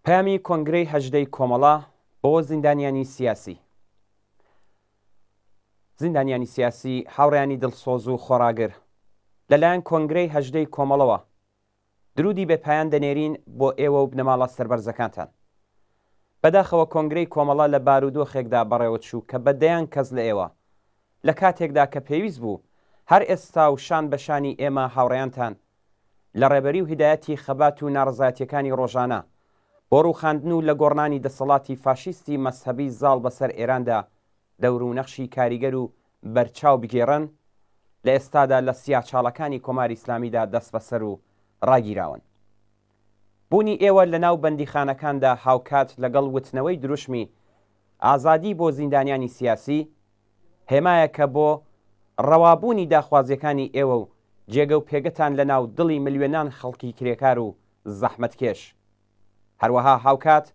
پەیامی کۆنگرەی هەژدەی کۆمەڵە بۆ زیندانیانی سیاسی زیندانیانی سیاسی، هاوڕێیانی دڵسۆز و خۆڕاگر، لەلایەن کۆنگرەی هەژدەی کۆمەڵەوە دروودی بێ پایان دەنێرین بۆ ئێوە و بنەماڵە سەربەرزەکانتان. بەداخەوە کۆنگرەی کۆمەڵە لە بارودۆخێکدا بەڕێوەچوو کە بە دەیان کەس لە ئێوە لە کاتێکدا کە پێویست بوو هەر ئێستا و شان بە شانی ئێمە هاوڕێیانتان لە ڕێبەری و هیدایەتی خەبات و ناڕەزایەتیەکانی ڕۆژانە بۆ ڕووخاندن و لەگۆڕنانی دەسەڵاتی فاشیستی مەزهەبی زاڵ بەسەر ئێراندا دەور و نەخشی کاریگەر و بەرچاو بگێڕن، لە ئێستادا لە سیاچاڵەکانی کۆماری ئیسلامیدا دەستبەسەر و ڕاگیراون. بوونی ئێوە لە ناو بەندیخانەکاندا هاوکات لەگەڵ وتنەوەی دروشمی ئازادی بۆ زیندانیانی سیاسی، هێمایەکە بۆ ڕەوابوونی داخوازیەکانی ئێوە و جێگە و پێگەتان لە ناو دڵی ملیۆنان خەڵکی کرێکار و زەحمەتکێش. هەروەها هاوکات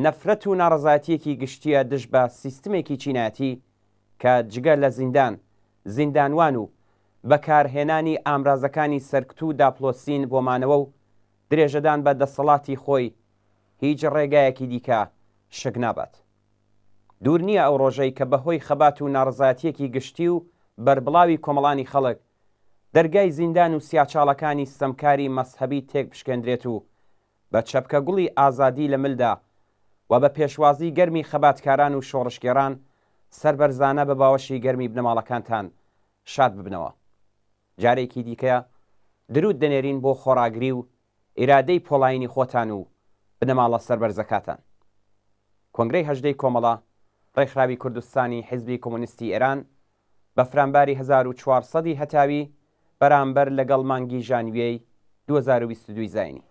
نەفرەت و ناڕەزایەتییەکی گشتییە دژ بە سیستمێکی چینایەتی کە جگە لە زیندان، زیندانوان و بەکارهێنانی ئامرازەکانی سەرکوت و داپڵۆسین بۆ مانەوە و درێژەدان بە دەسەڵاتی خۆی هیچ ڕێگایەکی دیکە شک نابات. دوور نییە ئەو ڕۆژەی کە بەهۆی خەبات و ناڕەزایەتییەکی گشتی و بەربڵاوی کۆمەڵانی خەڵک، دەرگای زیندان و سیاچاڵەکانی ستەمکاری مەزهەبی تێکبشکێندرێت و بە چەپکە گوڵی ئازادی لە ملدا و بە پێشوازی گەرمی خەباتکاران و شۆڕشگێڕان سەربەرزانە بە باوەشی گەرمی بنەماڵەکانتان شاد ببنەوە. جارێکی دیکە دروود دەنێرین بۆ خۆڕاگری و ئیرادەی پۆڵایینی خۆتان و بنەماڵە سەربەرزەکاتان. کۆنگرەی هەژدەی کۆمەڵە، ڕێکخراوی کوردستانی حیزبی کۆمۆنیستی ئێران، بەفرانباری 1400 ی هەتاوی بەرامبەر لەگەڵ مانگی ژانویەی 2022 ی زاینی.